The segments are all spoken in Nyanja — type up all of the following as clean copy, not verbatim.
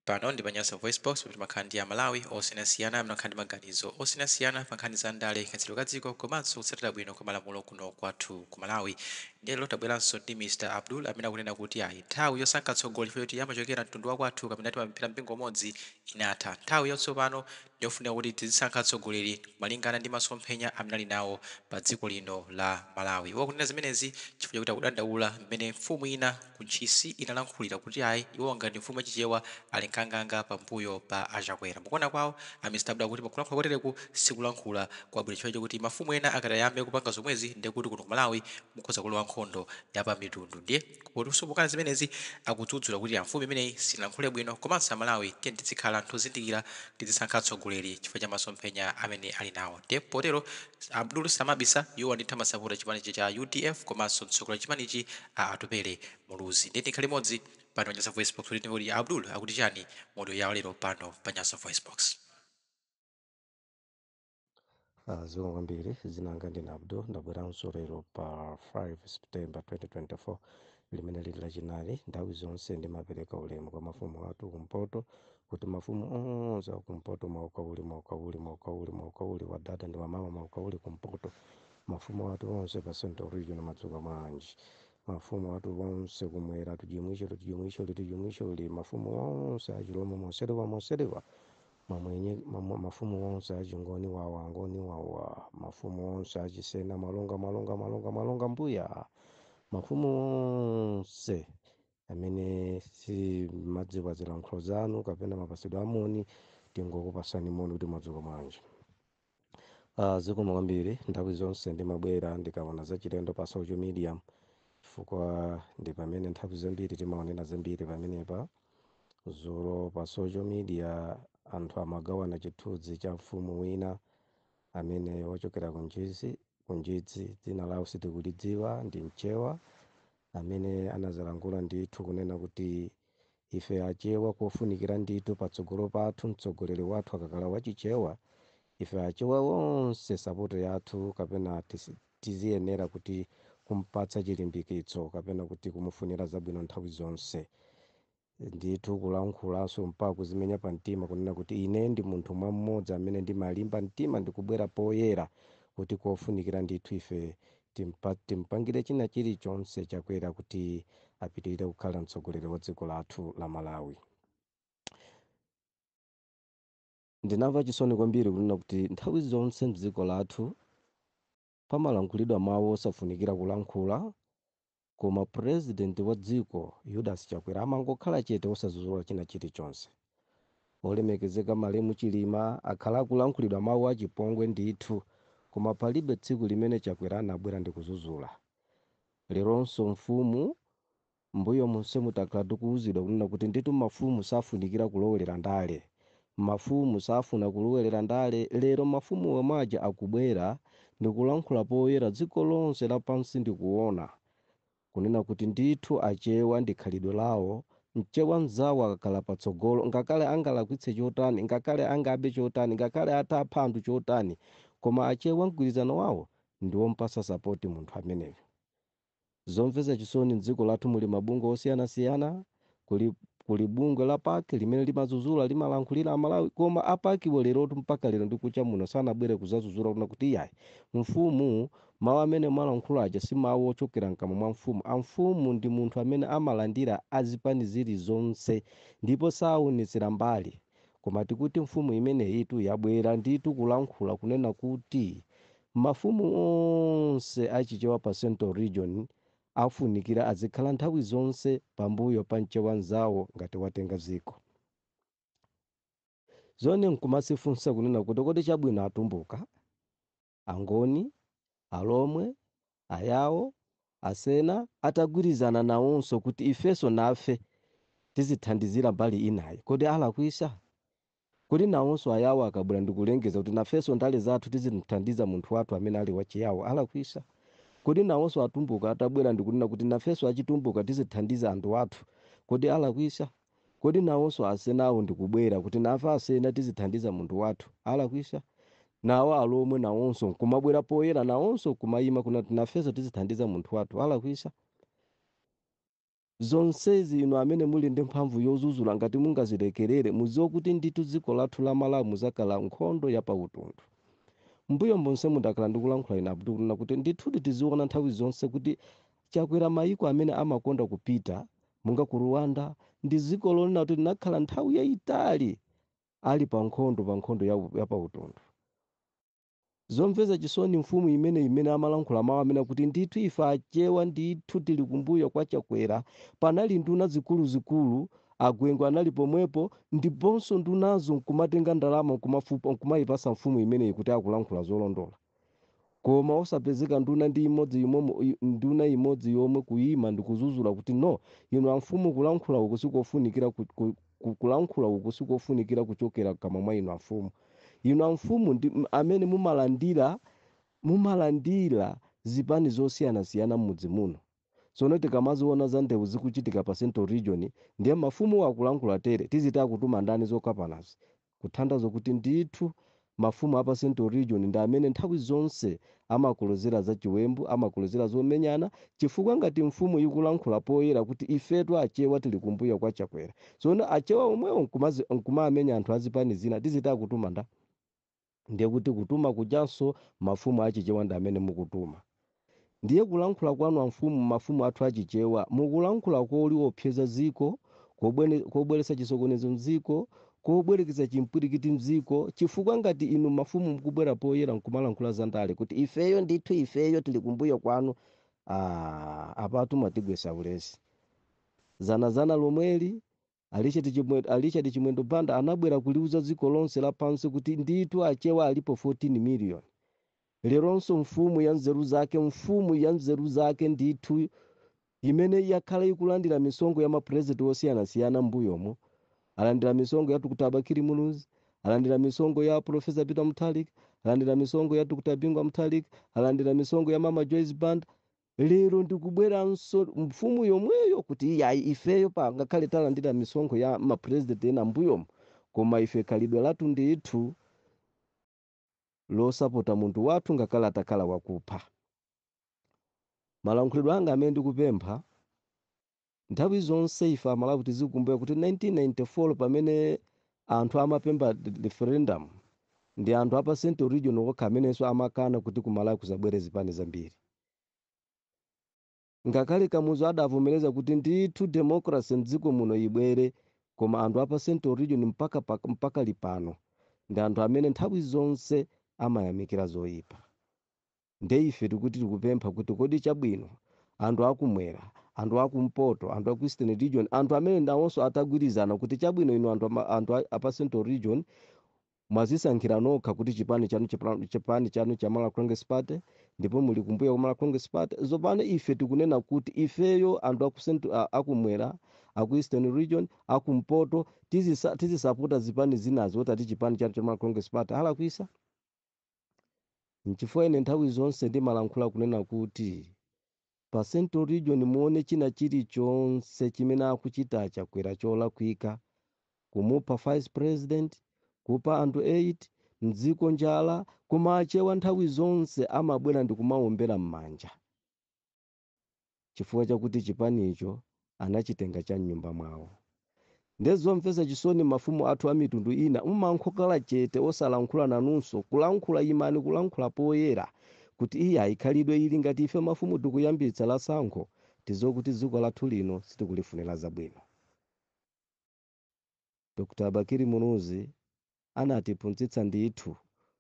Pano ndi pa Nyasa VoiceBox, pamene timakhala ndi Amalawi osiyanasiyana amene amakhala ndi maganizo osiyanasiyana pa nkhani za ndale, kayendetsedwe ka dziko komanso kutsatira bwino kwa malamulo kuno kwathu ku Malawi. Ndiye lero tabweranso ndi Mr Abdul amene akunena kuti ayi, nthawi yosankha atsogoleri chifukwa choti amachokera mtundu wa kwathu kapena timapemphera mpingo umodzi inatha. Nthawi yatsopano ndiyofunika kuti tizisankha atsogoleri malingana ndi masomphenya amene ali nawo pa dziko lino la Malawi. Iwo akunena zimenezi chifukwa chakuti akudandaula mmene mfumu ina ku Ntchisi inalankhulira kuti ayi, iwo ngati mfumu yachichewa ali nkanganga pambuyo pa a Chakwera. Mukuona kwawo, a Mr Abdul akuti kulankhula kotereku sikulankhula kwabwino chifukwa chakuti mafumu ena akati ayambe kupanga zomwezi ndiye kuti kuno ku Malawi mukhoza kulowa nkhondo ya pa mitundu. Ndiye potinso pokana zimenezi akudzudzula kuti mfumu imeneyi sinalankhule bwino komanso Amalawi tiyeni tizikhala anthu ozindikira, tizisankha atsogoleri chifukwa cha masomphenya amene ali nawo. Ndiye potero Abdul samabisa, iwo ndithu amasapota chipanichi cha UDF komanso mtsogoleri wa chipanichi a Atupele Muluzi. Ndiye tikhale limodzi pano pa Nyasa Voice Box kuti timve kuti Abdul akuti chani mu audio yawo lero pano pa Nyasa Voice Box. Zikomo kwambiri. Dzina langa ndine Abdul. Ndabweranso lero pa 5 September 2024, limene lili Lachinayi. Nthawi zonse ndimapereka ulemu kwa mafumu athu kumpoto, kuti mafumu onse akumpoto, maukauli, maukauli, maukauli, maukauli, wadada ndi wamama, maukauli kumpoto, mafumu athu onse pa Central Region, madzuka mwanji? Mafumu athu onse kumwera, tujimwisholi, tujimwisholi, tujimwisholi, mafumu onse achilomo, moselewa, moselewa, mamwenye, mafumu onse achingoni wawa, angoni wawa, mafumu onse achisena, malonga, malonga, malonga, malonga, mbuya, mafumu onse amene simadziwa zilankhulo zanu kapena mapasidwe amoni, tingokupasani moni kuti madzuka mwanji? Zikomo kwambiri. Nthawi zonse ndimabwera ndikaona zachilendo pa social media, chifukwa ndi pamene nthawi zambiri timaonera zambiri pamenepa. Dzulo pa social media anthu amagawana chithunzi cha mfumu wina amene wachokera ku Ntchisi, dzina lawo sitikulidziwa, ndi Mchewa, amene anazalankhula ndithu kunena kuti ife Achewa kofunikira ndithu patsogolo pathu mtsogoleri wathu akakhala wachichewa, ife Achewa onse support yathu kapena tiziyenera kuti kumpatsa chilimbikitso kapena kuti kumufunira zabwino nthawi zonse. Ndithu kulankhulanso mpaka kuzimenya pa mtima kunena kuti ine ndi munthu mwam'modzi amene ndimalimba mtima ndikubwera poyera kuti kofunikira ndithu ife timpangire china chilichonse Chakwera kuti apitirire kukhala mtsogoleri wa dziko lathu la Malawi. Ndinamva chisoni kwambiri kunena kuti nthawi zonse mdziko lathu pamalankhulidwa mawu osafunikira kulankhula, koma president wa dziko Judas Chakwera amangokhala chete osazuzula china chilichonse. Olemekezeka malemu Chilima akhala akulankhulidwa mawu achipongwe ndithu, koma palibe tsiku limene Chakwera anabwera ndi kuzuzula. Leronso mfumu, mbuyo monse mutakhala tikuwuzidwa kunena kuti ndithu mafumu safunikira kulowelera ndale, mafumu safuna kulowelera ndale, lero mafumu omwe aja akubwera ndikulankhula poyera dziko lonse lapansi ndikuona kunena kuti ndithu Achewa ndi khalidwe lawo, Mchewa mzawo akakhala patsogolo, ngakhale angalakwitse chotani, ngakhale angabe chotani, ngakhale atapha anthu chotani, koma Achewa mgwirizano wawo ndiwompasa support munthu ameneyo. Zomvetsa chisoni, mdziko lathu muli mabungwe osiyanasiyana. Kuli bungwe la PAC limene limazuzula, limalankhulira Amalawi, koma a PAC wo lerotu mpaka lero ndikucha muno sanabwere kuzazuzula kuna kuti iyayi, mfumu, mawu amene mwalankhula aja si mawu ochokera mkamwa mwa mfumu. Amfumu ndi munthu amene amalandira azipani zilizonse ndipo saonetsera mbali. Koma tikuti mfumu imeneyitu yabwera ndithu kulankhula kunena kuti mafumu onse achichewa pa Central Region afunikira azikhala nthawi zonse pambuyo pa mchewa mzawo ngati watenga dziko. Zone nkumasifunsa kunena kuti kodi chabwino Atumbuka, Angoni, Alomwe, Ayawo, Asena atagwirizana nawonso kuti ifenso nafe tizithandizira mbali inayi, kodi alakwisa? Kuti nawonso Ayawo akabwera ndikulengeza kuti nafenso ndale zathu tizimthandiza munthu wathu amene ali wachiyawo, alakwisa? Kodi nawonso Atumbuka atabwera ndikunena kuti nafenso achitumbuka tizithandiza anthu athu, kodi alakwisa? Kodi nawonso Asenawo ndikubwera kuti nafe Asena tizithandiza munthu wathu, alakwisa? Nawo Alomwe nawonso nkumabwera poyera nawonso kumayima kunati nafenso tizithandiza munthu wathu, alakwisa? Zonsezi inu amene muli ndi mphamvu yozuzula, ngati mungazilekerere, mudziwe kuti ndithu dziko lathu la Malawi muzakhala nkhondo ya pautundu. Mbuyo monse mundakhala ndikulankhula ine Abdul kunena kuti ndithudi tiziona nthawi zonse kuti Chakwera mayiko amene amakonda kupita, monga ku Rwanda, ndi dziko lonena kuti linakhala nthawi yayitali ali pa nkhondo ya pautundu. Zomvetsa chisoni, mfumu imene amalankhula mawu amene kuti ndithu ife Achewa ndithu tili kumbuyo kwa Chakwera, panali nduna zikuluzikulu, agwengwe anali pomwepo, ndiponso ndunazo nkumatenga ndalama nkumafupa nkumayipasa mfumu imeneyi kuti akulankhula zolondola, koma osapezeka nduna ndi imodzi imomo, nduna imodzi yomwe kuyima ndikuzuzula kuti no, inu amfumu, kulankhula uku sikofunikira, kulankhula uku sikofunikira kuchokera kamwa mwa inu amfumu. Inu amfumu ndi amene mumalandira zipani zosiyanasiyana m'mudzi muno. Tsono tikamaziona za ndewu zikuchitika pa Central Region, ndiye mafumu akulankhula tere, tiziti akutuma ndani zokapanazi? Kuthandaza kuti ndithu mafumu apa Central Region ndi amene nthawi zonse amakolozera za chiwembu, amakolozera zomenyana, chifukwa ngati mfumu ikulankhula poyera kuti ifetu Achewa tili kumbuyo kwa Chakwera, tsono Achewa omwewo nkumamenya anthu azipani zina, tiziti akutuma nda? Ndiye kuti kutuma kujanso mafumu achichewa ndi amene mukutuma. Ndiye kulankhula kwanu amfumu, mafumu athu achichewa, mukulankhula koliopseza ziko, kobweretsa chisokonezo mdziko, kobwerekeza chimpwirikiti mdziko, chifukwa ngati inu mafumu mukubwera poyera nkumalankhula za ndale kuti ifeyo ndithu ifeyo tili kumbuyo kwanu, apatu mwatigwesa ulesi. Zanazana lomweli a Richard Chimwendo Banda anabwera kuliuza dziko lonse lapansi kuti ndithu Achewa alipo 14 million. Leronso mfumu ya nzeru zake, mfumu ya nzeru zake ndithu imene yakhala ikulandira misonkho ya mapurezidenti osiyanasiyana mbuyomo, alandira misonkho ya Dr. Bakili Muluzi, alandira misonkho ya Professor Peter Mutharika, alandira misonkho ya Dr. Bingu Mutharika, alandira misonkho ya Mama Joyce Banda, lero ndikubweranso mfumu yomweyo kuti iyayi, ifeyo pa ngakhale talandira misonkho ya mapurezidenti ena mbuyomo, koma ife khalidwe lathu ndithu losapota munthu wathu ngakhale atakhala wakupha. Malankhulidwe anga amene ndikupempha, nthawi zonse ife Amalawi tizikumbukira kuti 1994 pamene anthu amapempha referendum, ndi anthu apa Central Region okha amenenso amakana kuti kumalawi kusabwere zipani zambiri. Ngakhale Kamuzu adavomereza kuti ndithu democracy mdziko muno ibwere, koma anthu apa Central Region mpaka lipano ndi anthu amene nthawi zonse amayamikira zoyipa. Nde ife tikuti tikupempha kuti kodi chabwino, anthu akumwera, anthu akumpoto, anthu aku Eastern Region, anthu amene nawonso atagwirizana kuti chabwino, inu anthu apa Central Region mwazisankhira nokha kuti chipani chanu cha Malawi Congress Party, ndipo muli kumbuyo kwa Malawi Congress Party. Zopano ife tikunena kuti ifeyo anthu akumwera, aku Eastern Region, akumpoto, tizisapota zipani zinazo, oti ati chipani chanu cha Malawi Congress Party alakwisa. Nchifukwa ine nthawi zonse ndimalankhula kunena kuti pa Central Region muone china chilichonse chimene akuchita Chakwera cholakwika, kumupha vice president, kupha anthu 8 mdziko, njala, koma Achewa nthawi zonse amabwera ndi kumawombera m'manja chifukwa chakuti chipanicho anachitenga cha mnyumba mwawo. Ndezomvetsa chisoni, mafumu athu a mitundu ina mumankhokala chete osalankhula nanunso kulankhula. Imani kulankhula poyera kuti iya, ikhalidwe ili, ngati ife mafumu tikuyambitsa la sankho, tidziwe kuti dziko lathu lino sitikulifunira zabwino. Dr. Bakili Muluzi anatiphunzitsa ndithu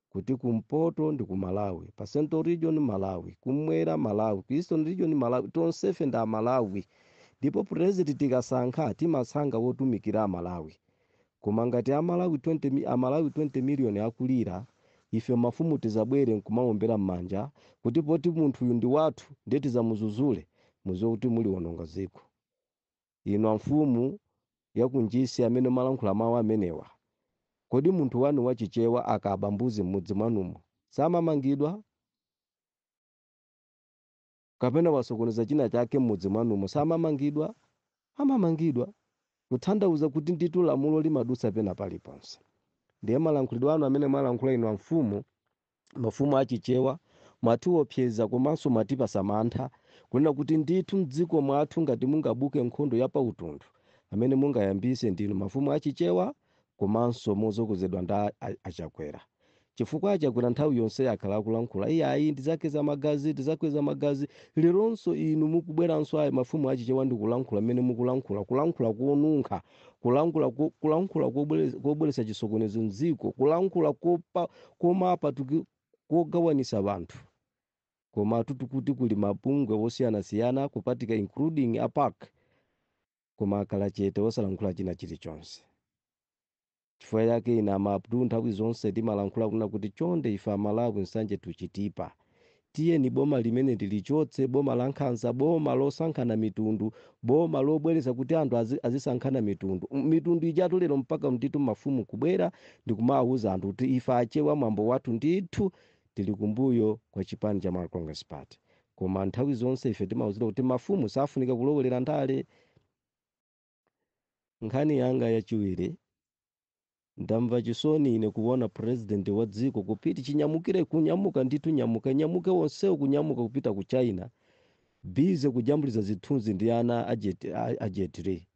kuti kumpoto ndi ku Malawi, pa Central Region Malawi, kumwera Malawi, ku Eastern Region Malawi, tonsefe ndi Amalawi, ndipo president tikasankha timasankha wotumikira Amalawi. Koma ngati Amalawi 20 million akulira, ife mafumu tizabwere nkumawombera m'manja kuti poti munthuyu ndi wathu ndiye tizamuzuzule, muziwe kuti muliwononga dziko. Inu amfumu yakunjisi amene malankhula mawu amenewa, kodi munthu wanu wachichewa akaba mbuzi m'mudzi mwanumo samamangidwa? Kapena wasokoneza china chake m'mudzi mwanumo samamangidwa? Amamangidwa. Kutanthauza kuti ndithu lamulo limadutsa pena paliponse. Ndiye malankhulidwe anu amene mwalankhula inu amfumu, mafumu achichewa, mwatiopseza komanso mwatipasa mantha. Kunena kuti ndithu mdziko mwathu ngati mungabuke nkhondo ya pautundu, amene mungayambise ndinu mafumu achichewa komanso mozokozedwa ndi achakwera, chifukwa achakwera nthawi yonse akhala akulankhula, iye ayi, ndizakweza magazi, ndizakweza magazi. Leronso inu mukubweranso ayi mafumu achichewa ndikulankhula mmene mukulankhula, kulankhula konunkha, kulankhula kulankhula kobweretsa chisokonezo mdziko, kulankhula komapa kogawanisa anthu. Koma tikuti kuli mabungwe osiyanasiyana kupatika, including a PAC, koma akhala chete osalankhula china chilichonse. Chifukwa yake ine Amabdu nthawi zonse timalankhula kuna kuti chonde ife Amalawi, nsanje tuchitipa, tiyeni boma limene tilichotse, boma la nkhanza, boma losankhana mitundu, boma lobweretsa kuti anthu azisankhana mitundu. Mitundu ijatu lero mpaka ndithu mafumu kubwera ndikumawuza anthu kuti ife achewa mwambo wathu ndithu tili kumbuyo kwa chipani cha Malawi Congress Party. Koma nthawi zonse ife timawuzira kuti mafumu safunika kulowelera ndale. Nkhani yanga yachiwiri, ndamva chisoni ine kuona president wa dziko kupita chinyamukire, kunyamuka ndithu, nyamuka nyamuke wonsewo, kunyamuka kupita ku China, busy kujambuliza zithunzi ndi ana a Jet Li,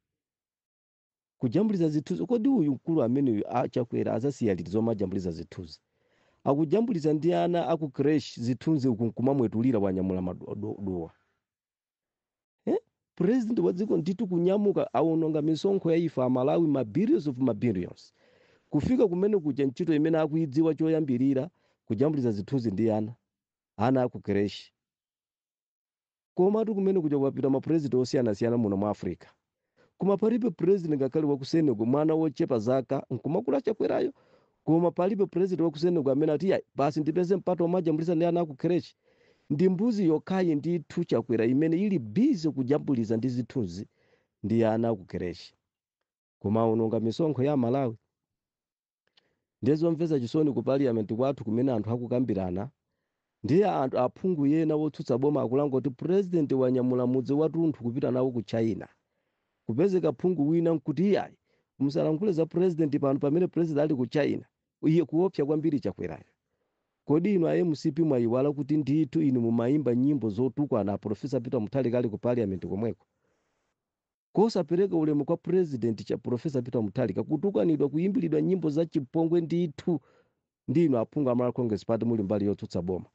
kujambuliza zithunzi. Kodi uyu mkulu ameneyu achakwera azasiya liti zomajambuliza zithunzi? Akujambuliza ndi ana aku creche zithunzi uku nkumamwetulira, wanyamula maduwa, eh? President wa dziko ndithu kunyamuka, awononga misonkho ya ife Amalawi, ma billions of ma billions, kufika kumene kuja ntchito imene akuidziwa choyambirira kujambuliza zithunzi ndi ana aku creche. Komatu kumene kuja kwapita mapresident osiyanasiyana muno mu Africa, koma palibe president ngakhale wa ku Senegal, mwana wochepa zaka nkumakula chakwerayo, koma palibe president wa ku Senegal amene ati, "Yayi, basi ndipeze mpato omajambulisa ndi ana aku creche." Ndi mbuzi yokhayi ndithu Chakwera imene ili busy kujambuliza ndi zithunzi ndi ana aku creche, koma awononga misonkho ya Malawi. Ndezomvetsa chisoni ku parliament kwathu kumene anthu akukambirana, ndiye anthu aphungu yena wotsutsa boma akulanga kuti president wanyamula mudzi wathunthu kupita nawo ku China. Kupezeka phungu wina nkuti, "Iyayi, musalankhule za president pano pamene president ali ku China." Iye kuopsa kwambiri Chakwerayo. Kodi inu a MCP mwayiwala kuti ndithu inu mumayimba nyimbo zotukwana Professor Peter Mutharika ali ku parliament komweko? Kosapereka ulemu kwa president cha Professor Peter Mutharika, kutukanidwa, kuyimbiridwa nyimbo za chipongwe ndithu ndinu aphungu a Malawi Congress Party muli mbali yotsutsa boma.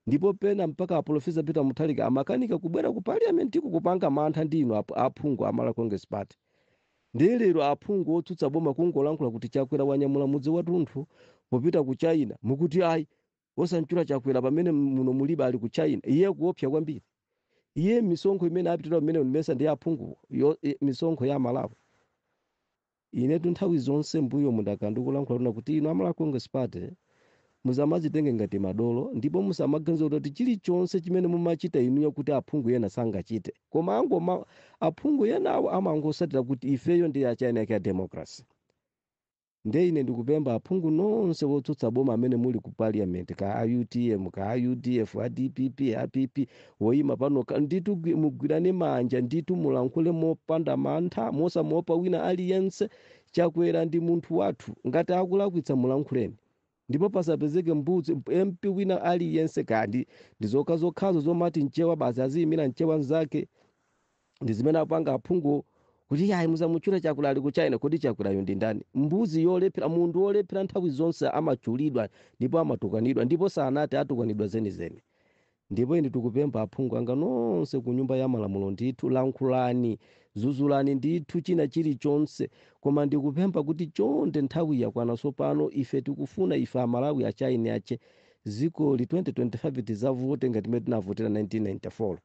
Ndipo pena mpaka a Professor Peter Mutharika amakanika kubwera ku parliament iko kupanga mantha ndinu aphungu a Malawi Congress Party. Ndiye lero aphungu otsutsa boma kungolankhula kuti Chakwera wanyamula mudzi wathunthu popita ku China, mukuti, "Ayi, osanchula Chakwera pamene muno mulibe, ali ku China." Iye kuopsa kwambiri. Iye misonkho imene apitira pamene mesa ndi aphungu misonkho ya Malawi. Inetu nthawi zonse mbuyo mundaka ndikulankhula tuna kuti inu a Malawi Congress Party musamadzitenge ngati madolo, ndipo musamaganize kuti chilichonse chimene mumachita inuyo kuti aphungu ena sangachite. Koma angoma aphungu enawo amangosatira kuti ifeyo ndi achina ya democracy. Nde ine ndikupempha aphungu nonse wotsutsa boma amene muli ku parliament, ka a UTM, ka a UDF, a DPP, a PP, woyima pano, ndithu mugwirane manja ndithu, mulankhule mopanda mantha, mosamuopa wina aliyense. Chakwera ndi munthu wathu, ngati akulakwitsa mulankhuleni, ndipo pasapezeke mbudzi MP wina aliyense, kandi ndi zokhazokhazo zomati mchewa basi aziyimira mchewa nzake, ndi zimene apanga aphungu kuti, "Yayi, musamutchule Chakwera, ali ku China." Kodi Chakwerayo ndi ndani? Mbuzi yolephera. Munthu wolephera nthawi zonse amachulidwa ndipo amatukanidwa, ndipo sanati atukanidwa zenizeni. Ndipo ine tikupempha aphungu anga nonse ku nyumba ya malamulo ndithu, lankhulani, zuzulani ndithu china chilichonse, koma ndikupempha kuti chonde, nthawi yakwana tsopano. Ife tikufuna ife Amalawi achaini ache zikoli 2025 tizavote ngati mmene tinavotera 1994.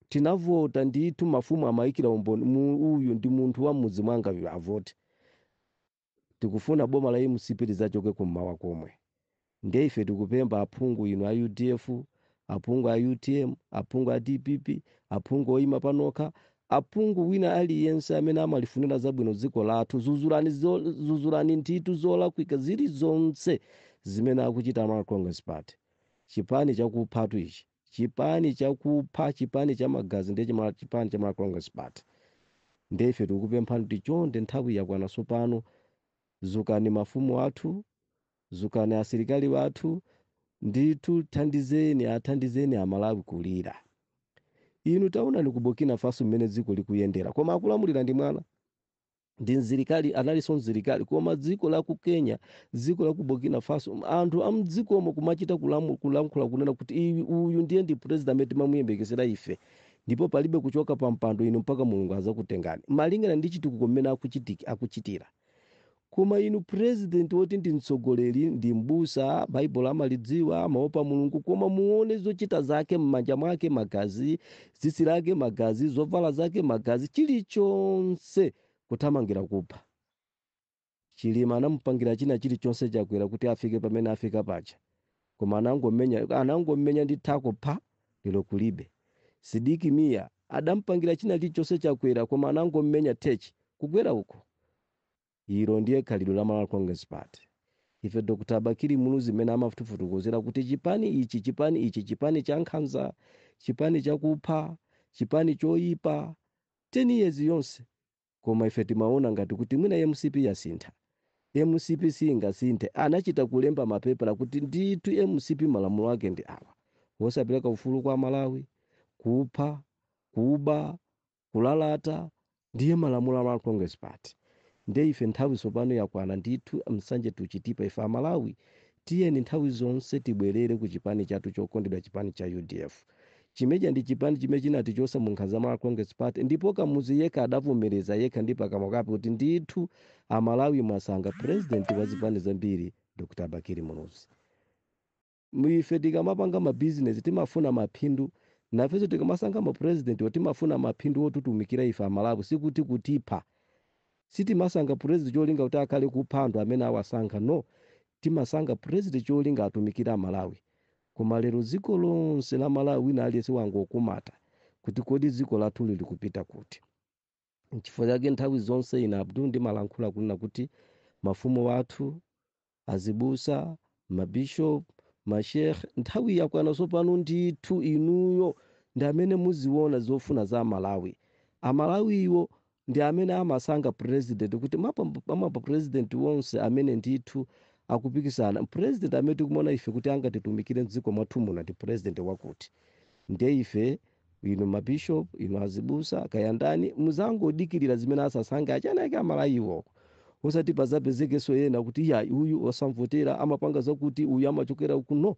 Tinavota ndithu, mafumu amayikira umboni, uyu ndi munthu wa mudzi mwanga, uyu avote. Tikufuna boma la MCP lizachoke kummawa komwe. Ndiye ife tikupempha aphungu inu a UDF, aphungu a UTM, aphungu a DPP, aphungu oyima panokha, aphungu wina aliyense amene amalifunira zabwino dziko lathu, zuzulani, zuzulani ndithu zolakwika zilizonse zimene akuchita Malawi Congress Party. Chipani chakuphatu ichi, chipani chakupha, chipani cha magazi ndiye chipani cha Malawi Congress Party. Ndiye ife tikupemphani kuti chonde, nthawi yakwana tsopano, zukani mafumu athu, zukani asilikali wathu ndithu, thandizeni, athandizeni Amalawi kulira. Inu taonani ku Burkina Faso mmene dziko likuyendera, koma akulamulira ndi mwana, ndi msilikali, analinso msilikali. Koma dziko la ku Kenya, dziko la ku Burkina Faso, anthu amdzikomo kumachita kulankhula kunena kuti uyu ndiye ndi president amene timamuyembekezera ife, ndipo palibe kuchoka pa mpando inu mpaka Mulungu azakutengani, malingana ndi chitukuko mmene akuchitira. Koma inu, president woti ndi mtsogoleri, ndi mbusa, Baibulo amalidziwa, amaopa Mulungu, koma muone zochita zake: m'manja mwake magazi, tsitsi lake magazi, zovala zake magazi, chilichonse kuthamangira kupha. Chilima anamupangira china chilichonse Chakwera kuti afike pamene afika paja, koma anangomenya ndi thako pha, lero kulibe. Sidik Mia adampangira china chilichonse Chakwera, koma anangomenya techi, kugwera uko. Ilo ndiye khalidwe la Malawi Congress Party. Ife Dr Bakili Muluzi mmene amatifotokozera kuti chipani ichi, chipani ichi, chipani cha nkhanza, chipani chakupha, chipani choyipa, 10 years yonse, koma ife timaona ngati kuti mwina MCP yasintha. MCP singasinthe. Anachita kulemba mapepala kuti ndithu MCP malamulo ake ndi awa: wosapereka ufulu kwa Malawi, kupha, kuba, kulalata, ndiye malamulo a Malawi Congress Party. Ndiye ife nthawi tsopano yakwana ndithu, Nsanje to Chitipa, ife Amalawi tiyeni nthawi zonse tibwerere ku chipani chathu chokondedwa, chipani cha UDF. Chimeja ndi chipani chimene chinatichosa mu nkhanza, Malawi Congress Party. Ndipo Kamuzu yekha adavomereza yekha ndi pakamwa kape kuti ndithu Amalawi mwasankha president wa zipani zambiri, Dr Bakili Muluzi. Ife tikamapanga mabizinesi timafuna maphindu, nafenso tikamasankha mapresident timafuna maphindu otitumikira ife Amalawi, sikuti kutipha. Sitimasankha president cholinga kuti akhale kupha anthu amene awasankha, no. Timasankha president cholinga atumikire Amalawi. Koma lero dziko lonse la Malawi wina aliyense wangokumata kuti kodi dziko lathu lili kupita kuti? Nchifukwa chake nthawi zonse ine Abdul ndimalankhula kunena kuti mafumu athu, azibusa, mabishop, mashekh, nthawi yakwana tsopano ndithu inuyo ndi amene muziona zofuna za Amalawi. Amalawiwo ndi amene amasankha president, kuti mapa president wonse amene ndithu akupikisana, president amene tikumuona ife kuti angatitumikire mdziko mwathu muno ndi president wakuti. Ndiye ife, inu mabishop, inu azibusa, kayandani, muzangodikirira zimene asasankhe achanake Amalawiwo, osati pazapezekenso ena kuti ya uyu osamvotera, amapanga zakuti, uyu amachokera kuno.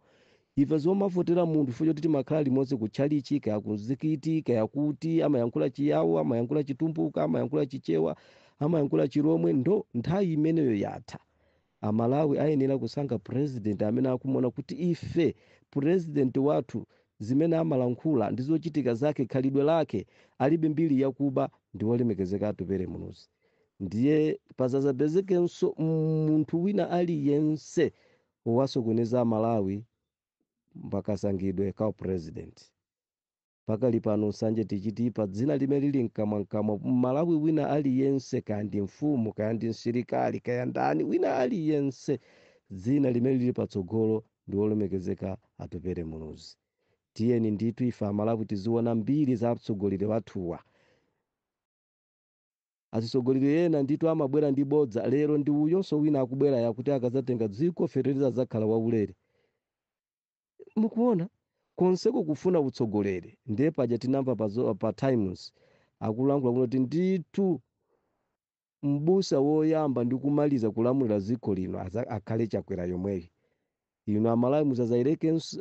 Ife zomavotera munthu chifukwa choti timakhala limodzi kutchalichi, kaya kumzikiti, kaya kuti amayankhula Chiyawo, amayankhula Chitumbuka, amayankhula Chichewa, amayankhula Chiromwe, ndo nthawi imeneyo yatha. Amalawi ayenera kusankha president amene akumuona kuti ife president wathu zimene amalankhula ndi zochitika zake, khalidwe lake, alibe mbiri yakuba, ndi wolemekezeka Atupele Muluzi. Ndiye pazazapezekenso munthu wina aliyense wasokoneza Amalawi mpakasangidwe ka president. Pakali pano Nsanje to Chitipa, dzina limene lili mkamwamkamwa Mmalawi wina aliyense, kaya ndi mfumu, kaya ndi msilikali, kaya ndani, wina aliyense, dzina limene lili patsogolo ndi wolemekezeka Atupele Muluzi. Tiyeni ndithu ife Amalawi tiziona mbiri za atsogoleri wathuwa. Atsogoleri ena ndithu amabwera ndi bodza. Lero ndi uyonso wina akubwera yakuti akazatenga dziko fetereza adzakhala waulere. Mukuona konseko kufuna utsogoleri. Ndiye paja tinamva pa Times akulankhula kuti ndithu mbusa woyamba ndi kumaliza kulamulira dziko lino akhale Chakwera yomweyi. Inu Amalawi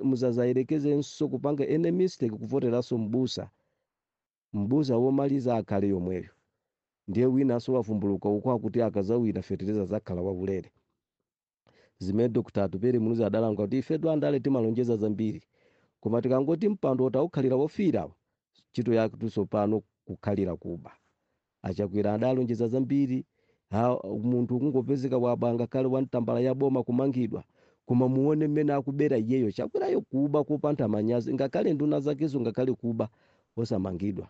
muzazayerekezenso kupanga any mistake kuvoteranso mbusa. Mbusa womaliza akhale yomweyo. Ndiye winanso wavumbuluka uko akuti akazawina fetereza zakhala waulere, zimene Dr Atupele Muluzi adalankhula kuti ifetu andale timalonjeza zambiri, koma tikangoti mpando utaukhalira wofira, ntchito yake pano kukhalira kuba. Achakwera adalonjeza zambiri. Ha, munthu kungopezeka wabanga kale wamtambala ya boma, kumangidwa. Koma muone mmene akubera iyeyo Chakwerayo, kuba kopanda manyazi, ngakhale nduna zakezo, ngakhale kuba, osamangidwa.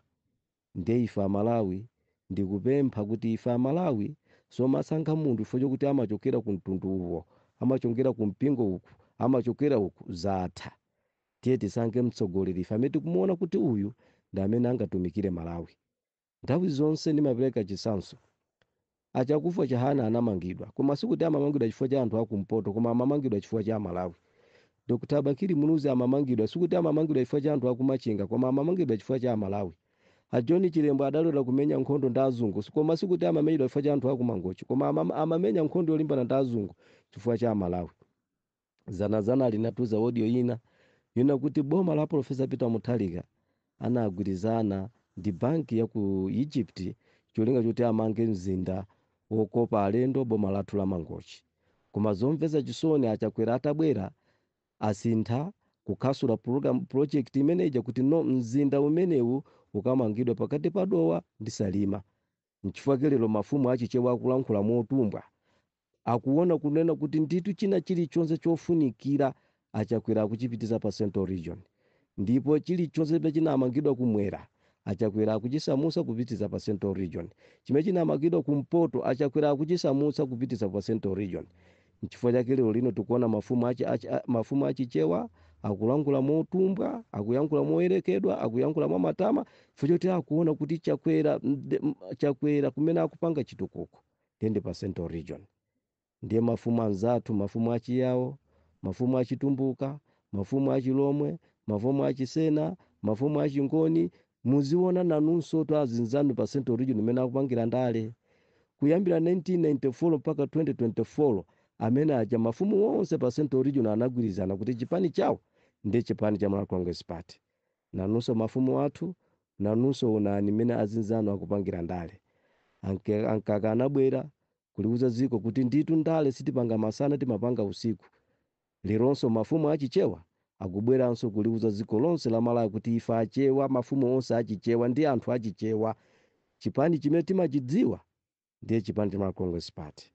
Ndiye ife Amalawi ndikupempha kuti ife Amalawi somasankha munthu chifukwa chokuti amachokera ku mtundu uwo, amachokera ku mpingo uku, amachokera uku, zatha. Tiye tisankhe mtsogoleri ife amene tikumuona kuti uyu ndi amene angatumikire Malawi. Nthawi zonse ndimapereka chitsanzo: Achakufa Chihana anamangidwa, koma sikuti amamangidwa chifukwa cha anthu akumpoto, koma amamangidwa chifukwa cha Amalawi. Dr Bakili Muluzi amamangidwa, sikuti amamangidwa chifukwa cha anthu akumachinga, koma amamangidwa chifukwa cha Amalawi. A John Chilembwe adalolera kumenya nkhondo ndi azungu, koma sikuti amamenyedwa chifukwa cha anthu akumangochi, koma amamenya nkhondo yolimbana ndi azungu chifukwa cha Amalawi. Zanazana linatuza audio ina yona kuti boma la Profesa Peter Mutharika anagwirizana ndi banki ya ku Egypt cholinga choti amange mzinda wokopa alendo boma lathu la Mangochi. Koma zomvetsa chisoni, Achakwera atabwera asintha kukhasula program project imeneja kuti no, mzinda umenewu ukamangidwa pakati pa Dowa ndi Salima. Nchifukwa lero mafumu achichewa akulankhula motumbwa, akuona kunena kuti ndithu china chilichonse chofunikira Achakwera akuchipitiza pa Central Region, ndipo chilichonse chimene chinamangidwa kumwera Achakwera akuchisamutsa kupitiza pa Central Region, chimene chinamangidwa kumpoto Achakwera akuchisamutsa kupitiza pa Central Region. Nchifukwa chake lero lino tikuona mafumu achichewa akulankhula motumbwa, akuyankhula moyerekedwa, akuyankhula mwamatama, chifukwa choti akuona kuti Chakwera kumene akupanga chitukuko ndende pa Central Region. Ndiye mafumu anzathu, mafumu achiyawo, mafumu achitumbuka, mafumu achilomwe, mafumu achisena, mafumu achingoni, muziona nanunso to azinzanu pa Central Region imene akupangira ndale kuyambira 1994 mpaka 2024. Amene aja mafumu onse pa Central Region anagwirizana kuti chipani chawo ndi chipani cha Malawi Congress Party. Nanunso mafumu athu, nanunso onani mmene azinzanu akupangira ndale. Ankaka anabwera kuliuza dziko kuti ndithu ndale sitipanga masana, timapanga usiku. Leronso mafumu achichewa akubweranso kuliuza dziko lonse la Malawi kuti ife achewa, mafumu onse achichewa ndi anthu achichewa, chipani chimene timachidziwa ndiye chipani cha Malawi Congress Party.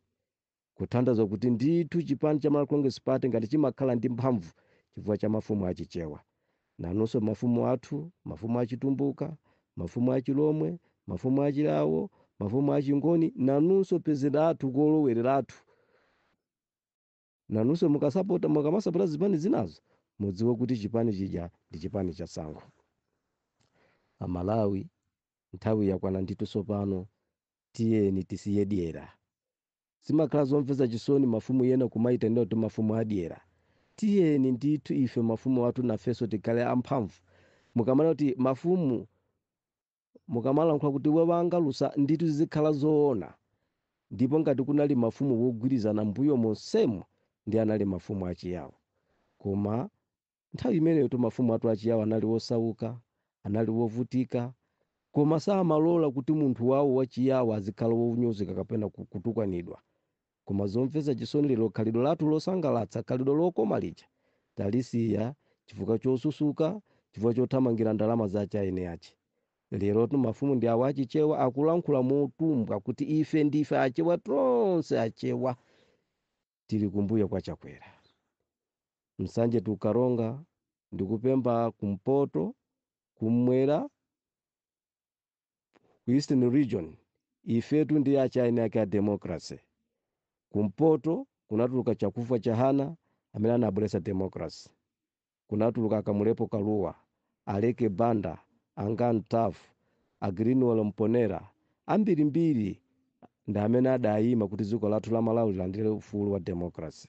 Kuthandiza kuti ndithu chipani cha Malawi Congress Party ngati chimakhala ndi mphamvu chifukwa cha mafumu achichewa. Nanunso mafumu athu, mafumu achitumbuka, mafumu achilomwe, mafumu achilawo, mafumu achingoni, nanunso pezeratu kolowereratu. Nanunso mukasapota, mukamasapota zipani zinazo, mudziwe kuti chipani chija ndi chipani cha tsankho. Amalawi, nthawi yakwana ndithu tsopano, tiyeni tisiye dyera. Zimakhala zomvetsa chisoni mafumu yena kumayitanira kuti mafumu adyera. Tiyeni ndithu ife mafumu athu nafenso tikhale amphamvu. Mukamana kuti mafumu, mukamalankhula kuti wewangalusa, ndithu zizikhala zoona. Ndipo ngati kunali mafumu wogwirizana mbuyo monsemo, ndi anali mafumu achiyawo. Koma nthawi imeneyo tu mafumu athu achiyawo anali wosauka, anali wovutika, koma samalola kuti munthu wawo wachiyawo azikhala wonyozeka kapena kutukwanidwa. Koma zomvetsa chisoni lero khalidwe lathu losangalatsa, khalidwe lokoma lija talisiya chifukwa chosusuka, chifukwa chothamangira ndalama za chaine achi. Lero tu mafumu ndi awo achichewa akulankhula motumbwa kuti ife ndife achewa, tonse achewa tili kumbuyo kwa Chakwera. Msanje tukaronga, ndikupemba kumpoto, kumwera, ku Eastern Region, ifetu ndi achaine ake a democracy. Kumpoto kunatuluka Chakufwa Chahana amene anabweretsa democracy, kunatuluka Kamulepo Kaluwa, Aleke Banda, Angan Taf, Agreenwell Mponera, ambirimbiri ndi amene adayima kuti dziko lathu la Malawi lilandire ufulu wa democracy.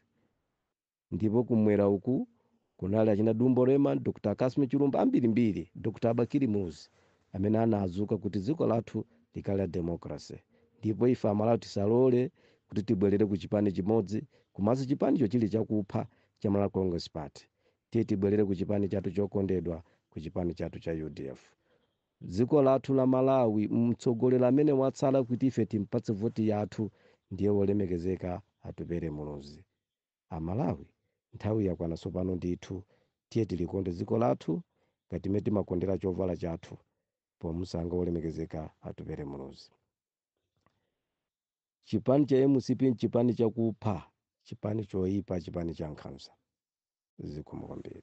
Ndipo kumwera uku kunali achina Dumbo Lema, Dr Cassim Chilumpha, ambirimbiri, Dr Bakili Muluzi amene anazuka kuti dziko lathu likhale la democracy. Ndipo ife Amalawi tisalole kuti tibwerere ku chipani chimodzi, komanso chipanicho chili chakupha cha Malawi Congress Party. Tiye tibwerere ku chipani chathu chokondedwa, ku chipani chathu cha UDF. Dziko lathu la Malawi, mtsogoleri amene watsala kuti ife timpatse voti yathu ndiye wolemekezeka Atupele Muluzi. Amalawi, nthawi yakwana tsopano ndithu, tiye tilikonde dziko lathu ngati mmene timakondera chovala chathu, pomusanga wolemekezeka Atupele Muluzi. Chipani cha MCP nchipani chakupha, chipani choyipa, chipani cha nkhanza. Zikomo kwambiri.